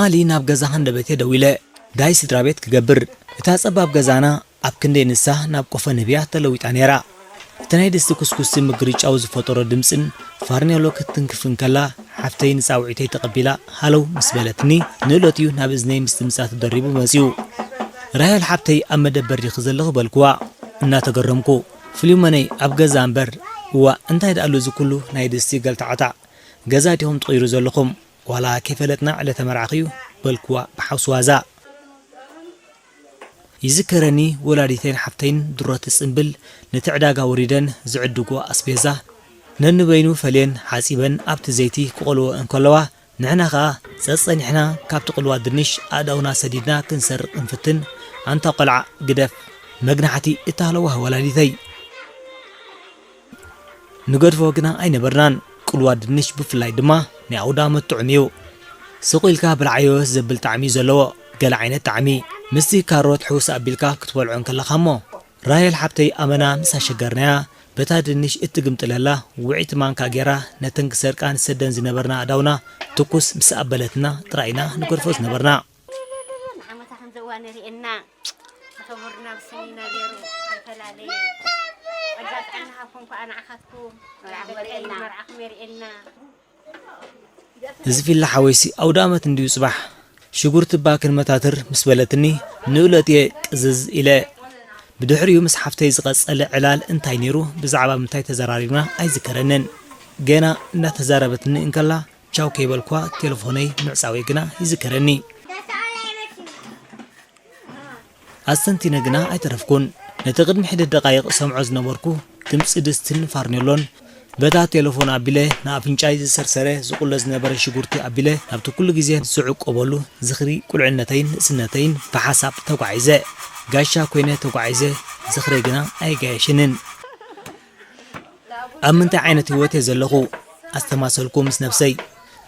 ትማሊ ናብ ገዛ ሃንደበቴ ደው ኢለ፣ ዳይ ስድራ ቤት ክገብር። እታ ጸባብ ገዛና ኣብ ክንደይ ንሳ ናብ ቆፎ ንህቢያ ተለዊጣ ነይራ። እቲ ናይ ድስቲ ኩስኩስቲ ምግርጫው ዝፈጠሮ ድምጽን ፋርኔሎ ክትትንክፍ እንከላ፣ ሓፍተይ ንጻውዒተይ ተቐቢላ ሃለው ምስ በለትኒ፣ ንእለት'ዩ ናብ እዝነይ ምስ ድምጻ ተደሪቡ መጺኡ። ራሄል ሓብተይ፣ ኣብ መደበር ዲኺ ዘለኺ በልክዋ እናተገረምኩ። ፍልሞነይ፣ ኣብ ገዛ እምበር። እዋእ፣ እንታይ ደኣሉ እዚ ኩሉ ናይ ድስቲ ገልታዕታዕ? ገዛ ዲኹም ትቕይሩ ዘለኹም? ዋላ ከይፈለጥና ዕለተ መርዓኺ'ዩ በልክዋ ብሓውሲ ዋዛ። ይዝከረኒ፣ ወላዲተይን ሓፍተይን ድሮ ትጽንብል ነቲ ዕዳጋ ወሪደን ዝዕድግኦ ኣስቤዛ ነንበይኑ ፈልየን ሓጺበን ኣብቲ ዘይቲ ክቖልዎ እንከለዋ፣ ንሕና ኸኣ ጸጸኒሕና ካብቲ ቅልዋ ድንሽ ኣእዳውና ሰዲድና ክንሰርቕ እንፍትን። ኣንታ ቆልዓ ግደፍ፣ መግናሕቲ እታ ለዋህ ወላዲተይ። ንገድፎ ግና ኣይነበርናን። ቅልዋ ድንሽ ብፍላይ ድማ ናይ ኣውዳመት ጥዑም እዩ። ስቕ ኢልካ ብልዓዮ ዘብል ጣዕሚ እዩ ዘለዎ። ገለ ዓይነት ጣዕሚ። ምስቲ ካሮት ሕውስ ኣቢልካ ክትበልዖ እንከለኻ እሞ። ራሄል ሓብተይ ኣመና ምስ ኣሸገርናያ፣ በታ ድንሽ እትግምጥለላ ውዕይቲ ማንካ ጌራ ነተን ክሰርቃ ንሰደን ዝነበርና ኣእዳውና ትኩስ ምስ ኣበለትና ጥራይ ኢና ንገድፎ ዝነበርና። ንዓመታ ከምዚ እዋን ርኤና። ንኽቡርና ብስኒና ገይሩ ኣይፈላለየ። ጸጋ ጥዕና ሃብኩም ከኣ ንዓኻትኩም። መርዓኹም የርእየና። መርዓኹም የርእየና። እዚ ፊላ ሓወይሲ ኣውደ ኣመት እንድዩ ጽባሕ። ሽጉርቲ እባ ክንመታትር ምስ በለትኒ፣ ንእለት'የ ቅዝዝ ኢለ። ብድሕሪኡ ምስ ሓፍተይ ዝቐጸለ ዕላል እንታይ ነይሩ፣ ብዛዕባ ምንታይ ተዘራሪብና ኣይዝከረንን። ገና እናተዛረበትኒ እንከላ፣ ቻው ከይበልኳ ቴለፎነይ ምዕጻወይ ግና ይዝከረኒ። ኣስተንቲነ ግና ኣይተረፍኩን። ነቲ ቅድሚ ሕደት ደቃይቕ ሰምዖ ዝነበርኩ ድምጺ ድስትን ፋርኔሎን፣ በታ ቴለፎን ኣቢለ ንኣፍንጫይ ዝሰርሰረ ዝቑለ ዝነበረ ሽጉርቲ ኣቢለ ናብቲ ኩሉ ግዜ ዝዕቆበሉ ዝኽሪ ቁልዕነተይን ንእስነተይን ብሓሳብ ተጓዒዘ። ጋሻ ኮይነ ተጓዒዘ፣ ዝኽረይ ግና ኣየጋየሸንን። ኣብ ምንታይ ዓይነት ህይወት እየ ዘለኹ? ኣስተማሰልኩ ምስ ነብሰይ።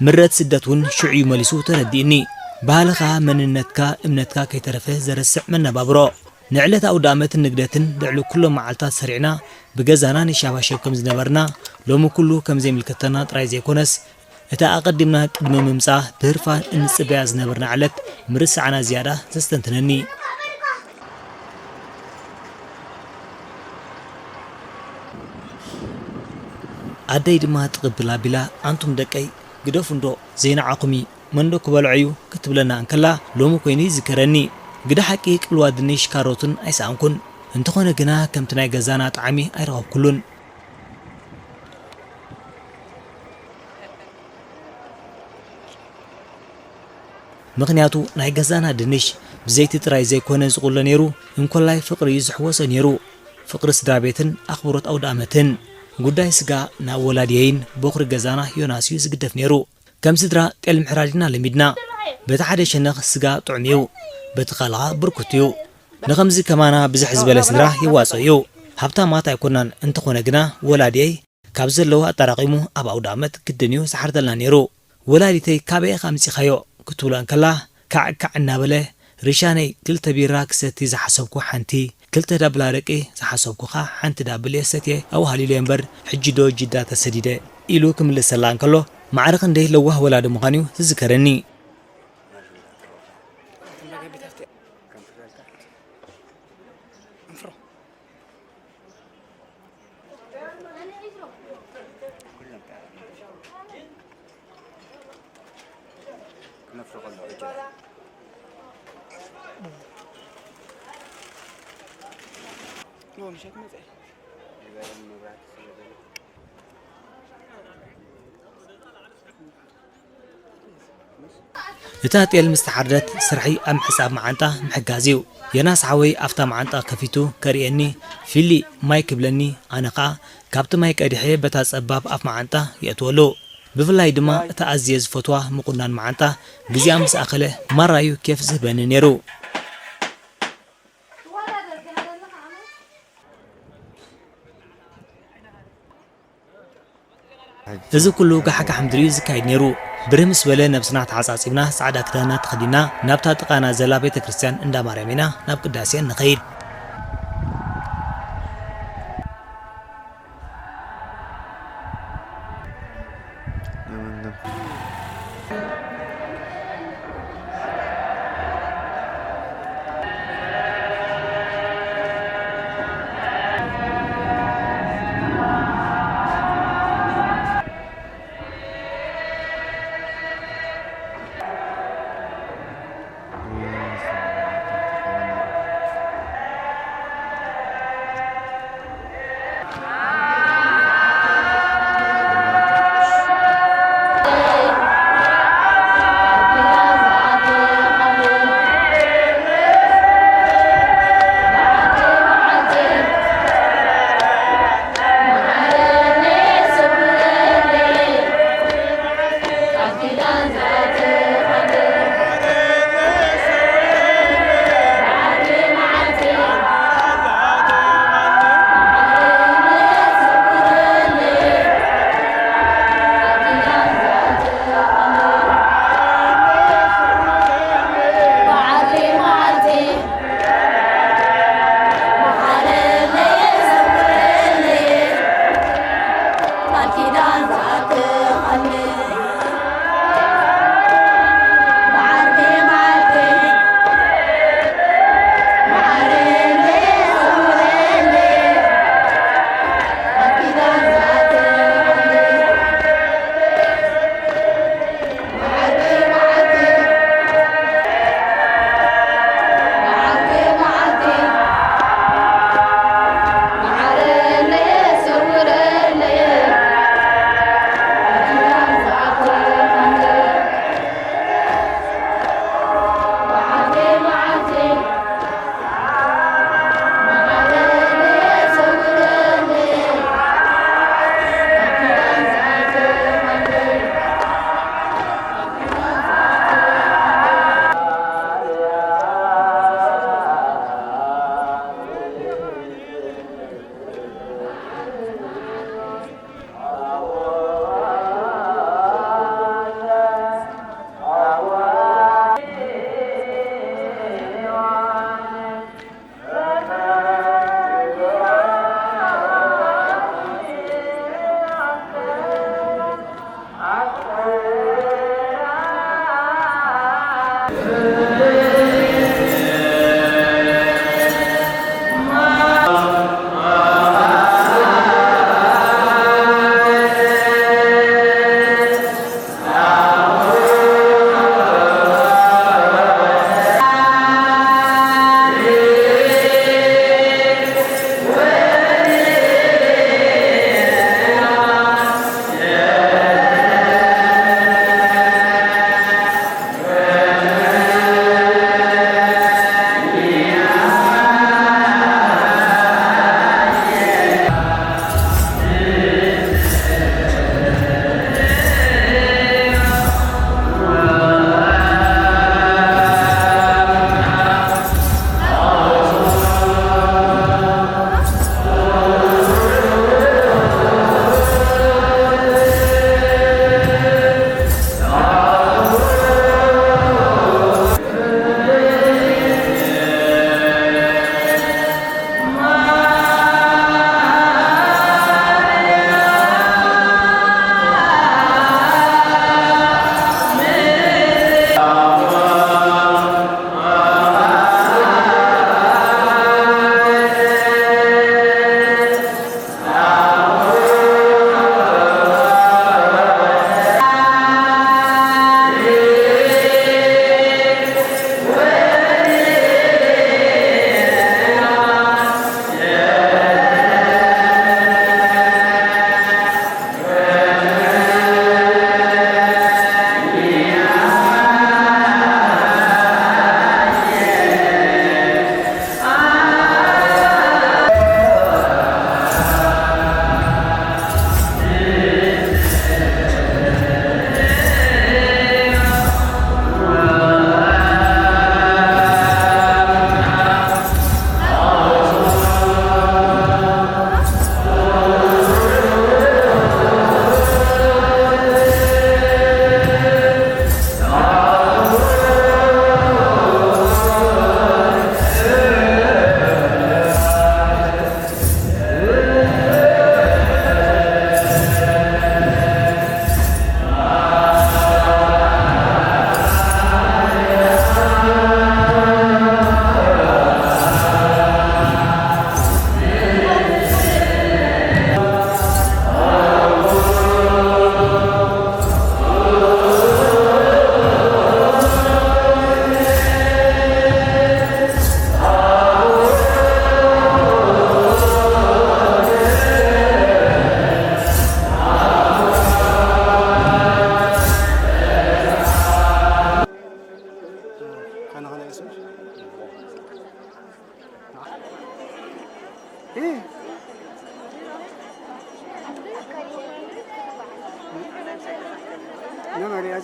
ምረት ስደት እውን ሽዑ እዩ መሊሱ ተረዲእኒ። ባህልኻ፣ መንነትካ፣ እምነትካ ከይተረፈ ዘረስዕ መነባብሮ። ንዕለት ኣውደ ኣመትን ንግደትን ልዕሊ ኩሎም መዓልታት ሰሪዕና ብገዛና ንሻባሸብ ከም ዝነበርና፣ ሎሚ ኩሉ ከም ዘይምልከተና ጥራይ ዘይኮነስ፣ እታ ኣቐዲምና ቅድሚ ምምጻ ብህርፋን እንጽበያ ዝነበርና ዕለት ምርሳዕና ዝያዳ ዘስተንትነኒ። ኣደይ ድማ ትቕብል ኣቢላ፣ ኣንቱም ደቀይ፣ ግደፉ እንዶ፣ ዘይንዓኹም'ዩ፣ መንዶ ክበልዖ'ዩ ክትብለና እንከላ፣ ሎሚ ኮይኑ ይዝከረኒ። ግደ ሓቂ ቅልዋ ድንሽ ካሮትን ኣይሰኣንኩን። እንተኾነ ግና ከምቲ ናይ ገዛና ጣዕሚ ኣይረኸብኩሉን። ምኽንያቱ ናይ ገዛና ድንሽ ብዘይቲ ጥራይ ዘይኮነ ዝቑሎ ነይሩ፣ እንኮላይ ፍቕሪ እዩ ዝሕወሶ ነይሩ። ፍቕሪ ስድራ ቤትን ኣኽብሮት ኣውደ ኣመትን። ጉዳይ ስጋ ናብ ወላድየይን ቦኽሪ ገዛና ዮናስ እዩ ዝግደፍ ነይሩ። ከም ስድራ ጤል ምሕራድ ኢና ለሚድና። በቲ ሓደ ሸነኽ ስጋ ጥዑም እዩ፣ በቲ ካልኣ ብርኩት እዩ። ንኸምዚ ከማና ብዝሕ ዝበለ ስድራ የዋጽእ እዩ። ሃብታማት ኣይኮናን፣ እንተኾነ ግና ወላድየይ ካብ ዘለዎ ኣጠራቒሙ ኣብ ኣውደ ኣመት ግድን እዩ ዝሓርደልና ነይሩ። ወላዲተይ "ካበይ ኢኻ ኣምጺኻዮ?" ክትብሎ እንከላ፣ ካዕ ካዕ እናበለ፣ "ሪሻነይ ክልተ ቢራ ክሰቲ ዝሓሰብኩ ሓንቲ፣ ክልተ ዳብል ኣረቂ ዝሓሰብኩ ኸኣ ሓንቲ ዳብል እየ ሰትየ ኣውሃሊለዮ እምበር፣ ሕጂ ዶ ጅዳ ተሰዲደ?" ኢሉ ክምልሰላ እንከሎ፣ ማዕረ ክንደይ ለዋህ ወላዲ ምዃኑ'ዩ ዝዝከረኒ። እታ ጤል ምስ ተሓርደት፣ ስርሐይ ኣብ ምሕጻብ መዓንጣ ምሕጋዝ እዩ። ዮናስ ሓወይ ኣብታ መዓንጣ ከፊቱ ከርእየኒ፣ "ፊሊ፣ ማይ" ክብለኒ፣ ኣነ ኸኣ ካብቲ ማይ ቀዲሐ በታ ጸባብ ኣፍ መዓንጣ የእትወሉ። ብፍላይ ድማ እታ ኣዝየ ዝፈትዋ ምቑናን መዓንጣ፣ ግዜኣ ምስ ኣኸለ፣ ማራ'ዩ ኬፍ ዝህበኒ ነይሩ። እዚ ኩሉ ጋሕጋሕ ምድሪ እዩ ዝካየድ ነይሩ። ብርህ ምስ በለ ነብስና ተሓጻጺብና፣ ጻዕዳ ክዳንና ተኸዲንና፣ ናብታ ጥቓና ዘላ ቤተ ክርስቲያን እንዳ ማርያም ኢና ናብ ቅዳሴ እንኸይድ።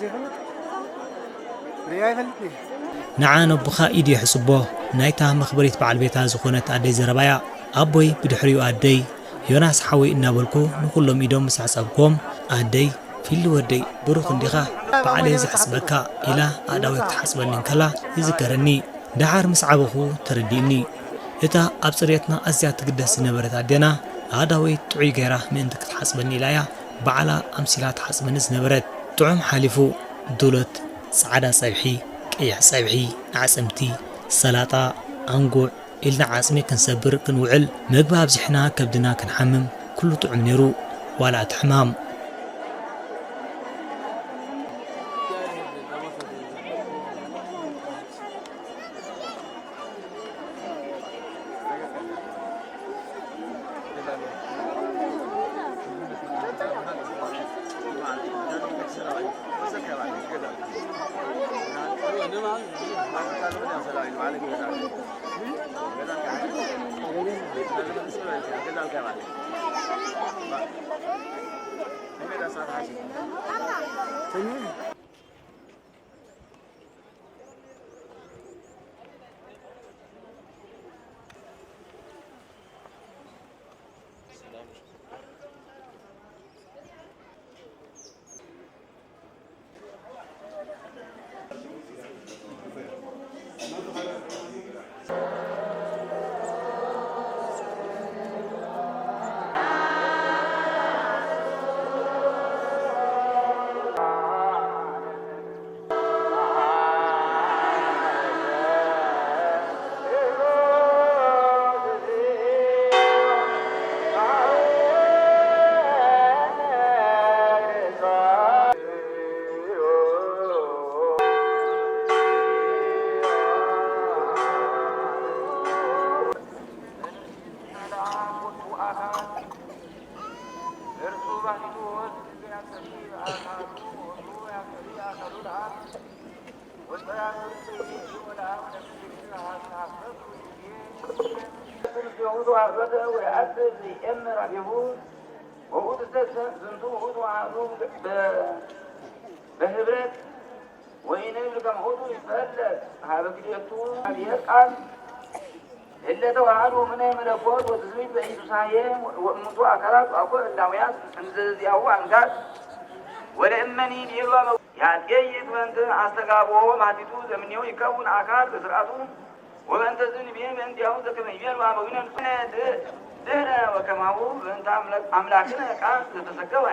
ዘይፈልጥ ርእያ ኣይፈልጥን እየ። ንዓ ነቦኻ ኢድ የሕጽቦ፣ ናይታ መኽበሪት በዓል ቤታ ዝኾነት ኣደይ ዘረባያ። ኣቦይ ብድሕሪኡ ኣደይ፣ ዮናስ ሓወይ እናበልኩ ንኹሎም ኢዶም ምስ ኣሕጸብክዎም፣ ኣደይ፣ ፊሊ ወደይ፣ ብሩኽ እንዲኻ፣ በዓል እየ ዘሕጽበካ፣ ኢላ ኣእዳወይ ክትሓጽበኒ እንከላ ይዝከረኒ። ደሓር ምስ ዓበኹ ተረዲእኒ። እታ ኣብ ጽሬትና ኣዝያ ትግደስ ዝነበረት ኣዴና፣ ኣእዳወይ ጥዑይ ገይራ ምእንቲ ክትሓጽበኒ ኢላ እያ ባዕላ ኣምሲላ ትሓጽበኒ ዝነበረት። ጥዑም ሓሊፉ፣ ዱለት፣ ጻዕዳ ጸብሒ፣ ቀይሕ ጸብሒ፣ ኣዕጽምቲ፣ ሰላጣ፣ ኣንጉዕ ኢልና ዓጽሚ ክንሰብር ክንውዕል፣ ምግቢ ኣብዚሕና ከብድና ክንሓምም፣ ኩሉ ጥዑም ነይሩ፣ ዋላ እቲ ሕማም። ውእቱ አፍረተ ወየዐጽድ ዘይኤምር አፌሁ፣ ወውእቱ ዝንቱ ውእቱ አሐዱ በ-፣ በህብረት ወኢንብል ከመ ውእቱ ይትፈለጥ ሀበ ክልኤቱ አብሔር ቃል እለ ተዋሃዱ እምነ መለኮት ወትስብእት በኢየሱሳየ ወእሙንቱ አካላት አኮ ህላውያት እምዘዚአሁ አምሳል ወለእመኒ ቤሉ አበው ያጤይት በእንተ አስተጋብኦ ማቲቱ ዘምኔው ይከውን አካል በስርዓቱ ወበእንተ ዝንቤ በእንቲአሁ ዘከመ ይቤሉ አበዊነ ንጹሐ ድህረ ወከማሁ በእንተ አምላክ-፣ አምላክነ ቃል ዘተሰገወ።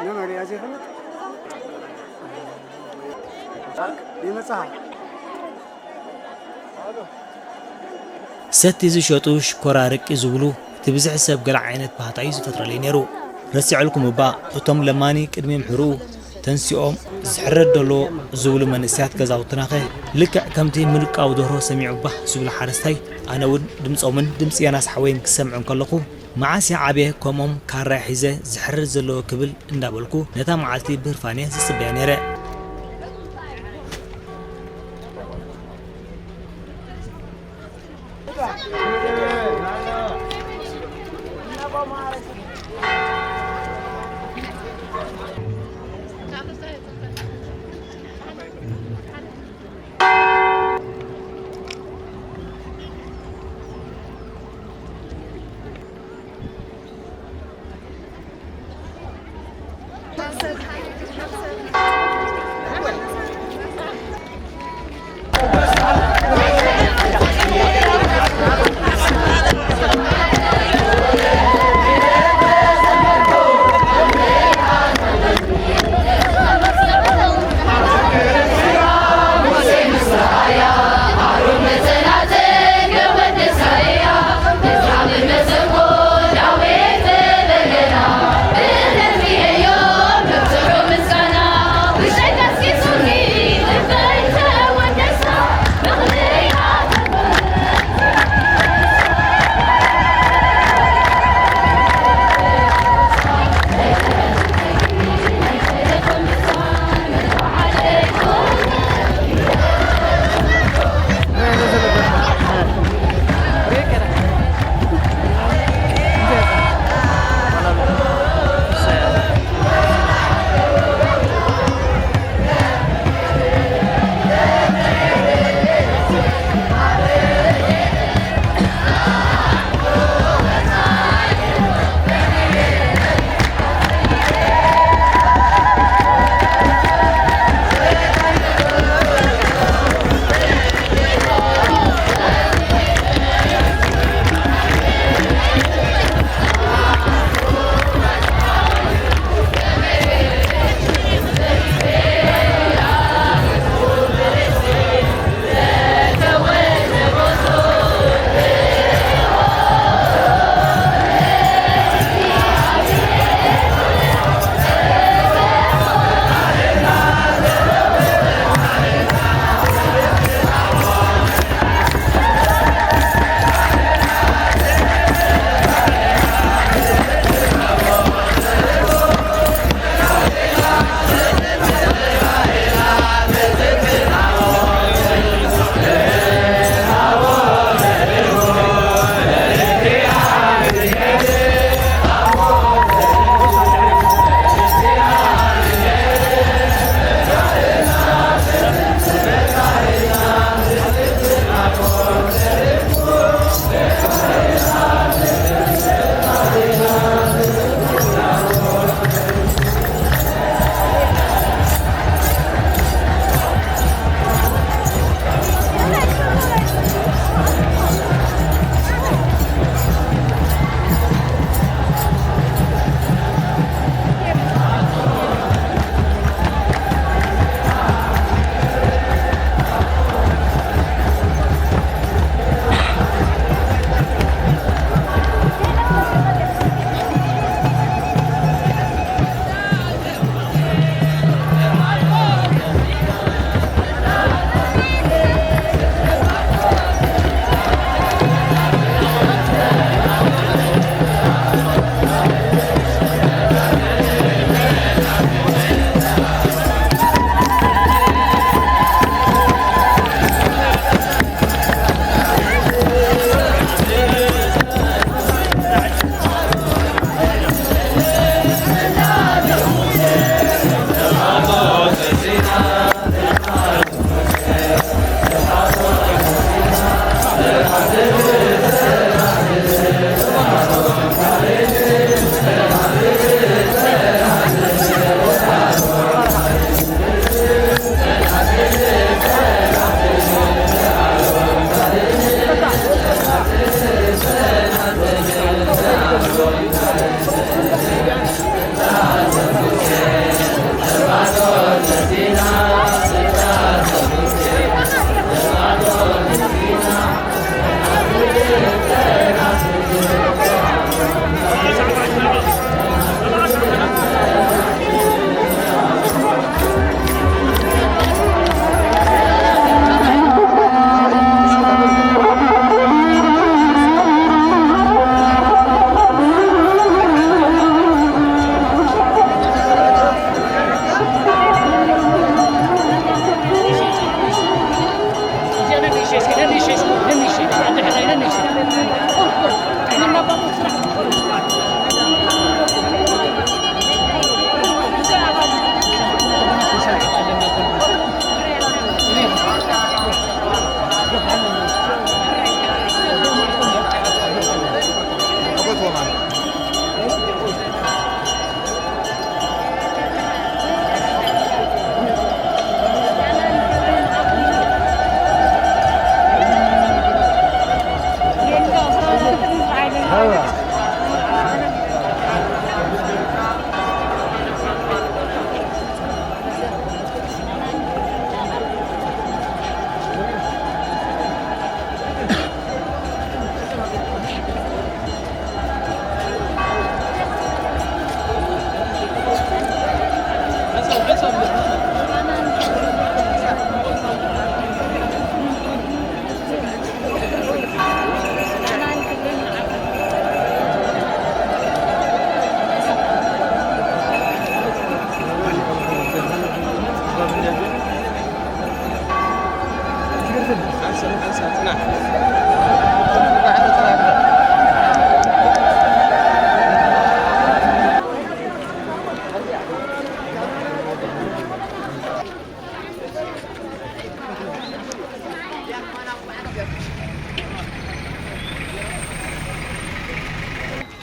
ነመርያ ዘይፈልጥ ይመጽሓ። ሰቲ ዝሸጡ ሽኮር ኣረቂ ዝብሉ እቲ ብዝሒ ሰብ ገለ ዓይነት ባህታ እዩ ዝፈጥረለይ ነይሩ። ረሲዐልኩም እባ እቶም ለማኒ ቅድሚ ምሕርኡ ተንሲኦም ዝሕረድ ደሎ ዝብሉ መንእሰያት ገዛውትናኸ ልክዕ ከምቲ ምልቃው ደርሆ ሰሚዑ ባህ ዝብሉ ሓረስታይ ኣነ እውን ድምፆምን ድምፂ ዮናስ ሓወይን ክሰምዕ እንከለኹ መዓስ እየ ዓብየ ከምኦም ካራይ ሒዘ ዝሕረድ ዘለዎ ክብል እንዳበልኩ ነታ መዓልቲ ብህርፋን እየ ዝፅበያ ነይረ።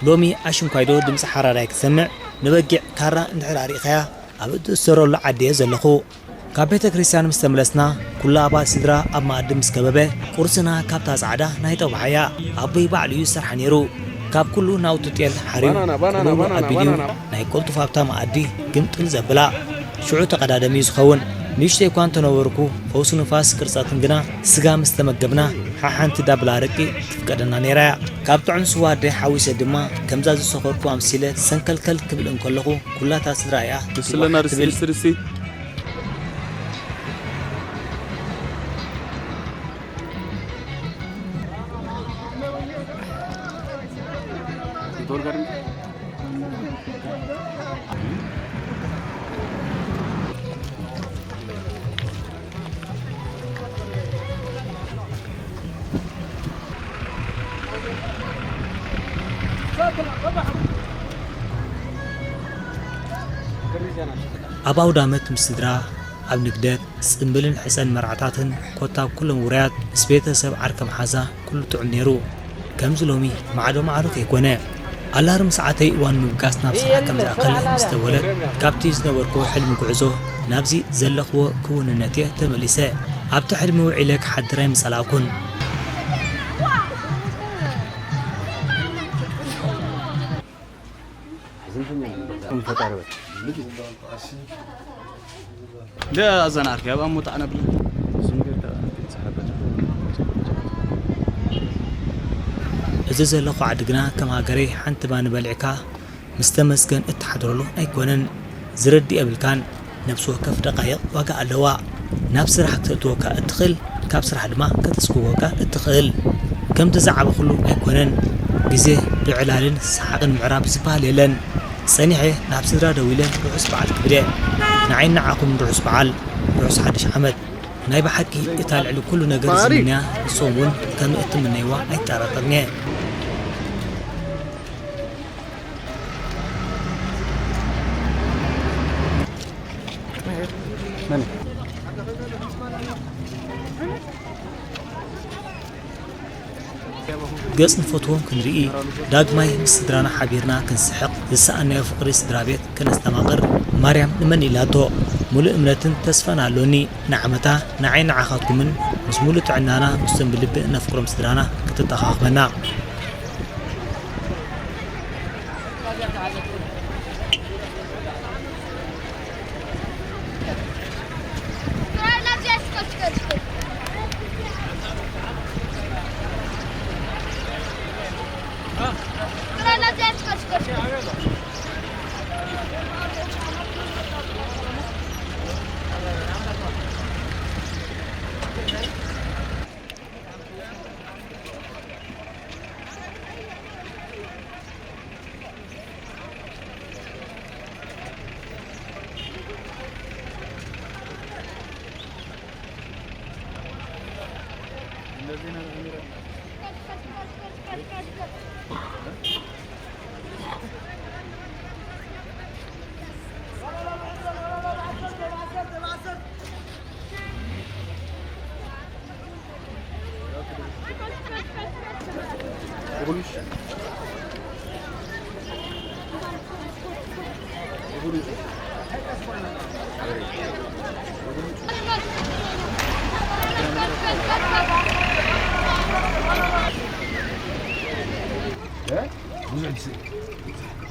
ሎሚ ኣሽንኳይዶ ድምፂ ሓራዳይ ክትሰምዕ፣ ንበጊዕ ካራ እንድሕር ኣሪእኻያ ኣብ እትእሰረሉ ዓዲ እየ ዘለኹ። ካብ ቤተ ክርስቲያን ምስ ተመለስና፣ ኩሉ ኣባል ስድራ ኣብ መኣዲ ምስ ከበበ፣ ቁርስና ካብታ ጻዕዳ ናይ ጠብዓ እያ። ኣቦይ ባዕሉ እዩ ዝሰርሓ ነይሩ። ካብ ኩሉ ናውቲ ጤል ሓርዩ፣ ባናና፣ ባናና፣ ቅመሙ ባናና፣ ኣቢሉ፣ ባናና። ናይ ቅልጡፍ ኣብታ መኣዲ ግምጥል ዘብላ። ሽዑ ተቐዳደሚ እዩ ዝኸውን። ንእሽተይ እኳ እንተነበርኩ፣ ፈውሲ ንፋስ ቅርጸትን ግና ስጋ ምስ ተመገብና፣ ሓሓንቲ ዳብል ኣረቂ ትፍቀደና ነይራ እያ። ካብ ጥዑም ስዋ ኣደይ ሓዊሰ ድማ፣ ከምዛ ዝሰኸርኩ ኣምሲለ ሰንከልከል ክብል እንከለኹ፣ ኩላታ ስድራ እያ ምስለና ክትወሓጥ ርሲ፣ ትብል። ርሲ፣ ርሲ። ኣብ ኣውደ ኣመት ምስ ስድራ፣ ኣብ ንግደት፣ ጽምብልን ሕጸን መርዓታትን ኮታ ኣብ ኩሎም ውራያት ምስ ቤተሰብ ዓርከ መሓዛ ኩሉ ጥዑም ነይሩ። ከምዚ ሎሚ ማዕዶ ማዕዶ ከይኮነ። ኣላርም ሰዓተይ እዋን ምብጋስ ናብ ስራሕ ከም ዝኣክል ምስ ደወለት፣ ካብቲ ዝነበርክዎ ሕልሚ ጉዕዞ ናብዚ ዘለኽዎ ክውንነት እየ ተመሊሰ። ኣብቲ ሕልሚ ውዒለ ክሓድር ኣይምጸላእኩን። ፈጣሪ በል። ደ ኣዘን ዓርኪ ኣብ ኣሞጣዕ ነብለ። ዝም ጌርካ ትጽሓፈት። እዚ ዘለኹ ዓዲ ግና ከም ሃገረይ ሓንቲ ባኒ በሊዕካ ምስ ተመስገን እትሓድረሉ ኣይኮነን። ዝረዲ የብልካን። ነፍሲ ወከፍ ደቃይቕ ዋጋ ኣለዋ። ናብ ስራሕ ክተእትወካ እትኽእል፣ ካብ ስራሕ ድማ ከተስግወካ እትኽእል። ከምቲ ዝዓበኹሉ ኣይኮነን። ግዜ ብዕላልን ሰሓቕን ምዕራብ ዝበሃል የለን። ጸኒሐ ናብ ስድራ ደዊለ ርሑስ በዓል ክብል እየ። ንዓይን ንዓኹምን ርሑስ በዓል፣ ርሑስ ሓድሽ ዓመት። ናይ ብሓቂ እታ ልዕሊ ኩሉ ነገር ዝምንያ ንሶም እውን ከም እትምነይዋ ኣይጠራጠርን እየ። ገጽ ንፈትዎም ክንርኢ፣ ዳግማይ ምስ ስድራና ሓቢርና ክንስሕቕ፣ ዝሰኣናዮ ፍቕሪ ስድራ ቤት ከነስተማቕር ማርያም ንመን ኢላቶ? ሙሉእ እምነትን ተስፋን ኣሎኒ። ንዓመታ ንዓይ ንዓኻትኩምን ምስ ሙሉእ ጥዕናና ምስቶም ብልቢ እነፍቅሮም ስድራና ክትተኻኽበና።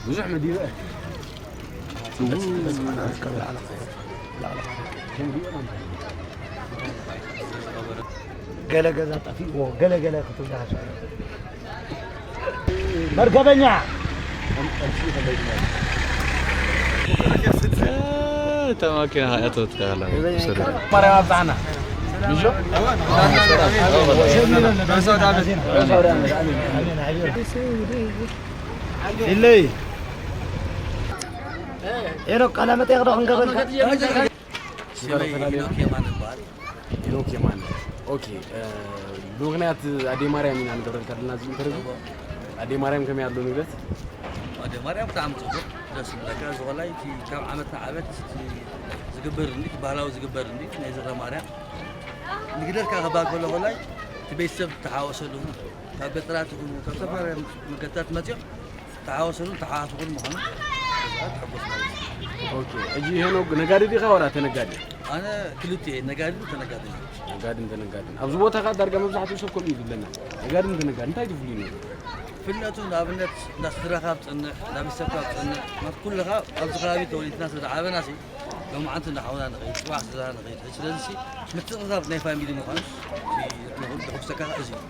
ብዙሕ መዲበ። ገለ ገዛ ጠፊእዎ፣ ገለ ገለ ክትብላ መርከበኛ። እታ ማኪና እያ ተወትካ ኣላ። ማርያም ኣብጽሓና። ምሾ? ኢለይ። ኤኖክ ቃለ መጠይቕ ዶ ክንገበልካ? ሽመይ ሄኖክ የማነ ይበሃል። ሄኖክ የማነ። ኦኬ፣ እ፣ ብምኽንያት ኣደይ ማርያም ኢና ንገብረልካ ዘለና እዚ ኢንተርቪው። ኣደይ ማርያም ከመይ ኣሎ ንግደት? ኣደይ ማርያም ብጣዕሚ ጽቡቕ፣ ደስ ዝብለካ። እዚ ቆላይ እቲ ካብ ዓመት ናብ ዓመት እቲ ዝግበር እንዲ፣ እቲ ባህላዊ ዝግበር እንዲ፣ ናይ ዝኽረ ማርያም ንግደት ካብ ክባል ከሎ ቆላይ እቲ ቤተሰብ ተሓወሰሉ፣ ካብ ገጠራት ይኹኑ፣ ካብ ዝተፈላለዩ መገድታት መጺኦም ተሓወሰሉን ተሓዋፍቑን ምዃኑ ተሓጎስ ማለት እዩ። ኦኬ፣ ሕጂ ሄኖክ ነጋዲ ዲኻ ወላ ተነጋዲ? ኣነ ክልቲኤ ነጋዲ ተነጋዲ። ነጋድን ተነጋድን ኣብዚ ቦታ ኸዓ ዳርጋ መብዛሕትኡ ሰብ ከምኡ እዩ ዝብለና። ነጋድን ተነጋድን እንታይ ትፍልዩ? ፍልነቱ ንኣብነት እንዳ ስድራኻ ኣብ ፅንሕ፣ እንዳ ቤተሰብካ ኣብ ፅንሕ፣ ናብ ኩልኻ ኣብዚ ከባቢ ተወሊድና ስለ ዝዓበና ሲ ሎማዓንቲ ንሓውና ንኸይድ፣ ፅባሕ ስድራ ንኸይድ። ስለዚ ሲ ምትእኽኻብ ናይ ፋሚሊ ምዃኑ ሲ ንኹን ዝሕጉሰካ እዚ እዩ።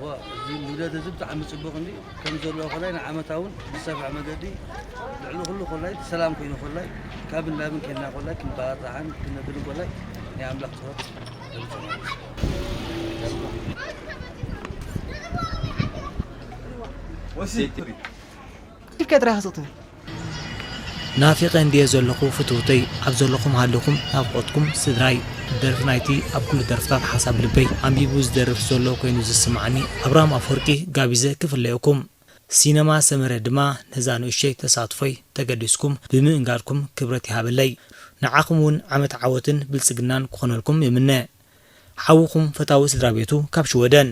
ዋ፣ እዚ ንግደት እዚ ብጣዕሚ ጽቡቕ እንዲ ከም ዘሎ ኮላይ ንዓመታ እውን ብሰፍሐ መገዲ ልዕሊ ኩሉ ኮላይ ሰላም ኮይኑ ኮላይ ካብ እንዳብን ኬልና ኮላይ ክንባጣዕን ክንነብርን ኮላይ ናይ ኣምላኽ ጸሎት ይብጽሕ። ወሲ ኢልካ ጥራይ ስቕ ትብል። ናፊቐ እንድየ ዘለኹ ፍትውተይ፣ ኣብ ዘለኹም ሃለኹም ናፍቖትኩም ስድራይ። ደርፊ ናይቲ ኣብ ኩሉ ደርፍታት ሓሳብ ልበይ ኣንቢቡ ዝደርፍ ዘሎ ኮይኑ ዝስምዓኒ ኣብርሃም ኣፈወርቂ ጋቢዘ ክፍለየኩም። ሲነማ ሰመረ ድማ ነዛ ንእሽተይ ተሳትፎይ ተገዲስኩም ብምእንጋድኩም ክብረት ይሃበለይ። ንዓኹም እውን ዓመት ዓወትን ብልጽግናን ክኾነልኩም ይምነ። ሓውኹም ፈታዊ ስድራ ቤቱ ካብ ሽወደን።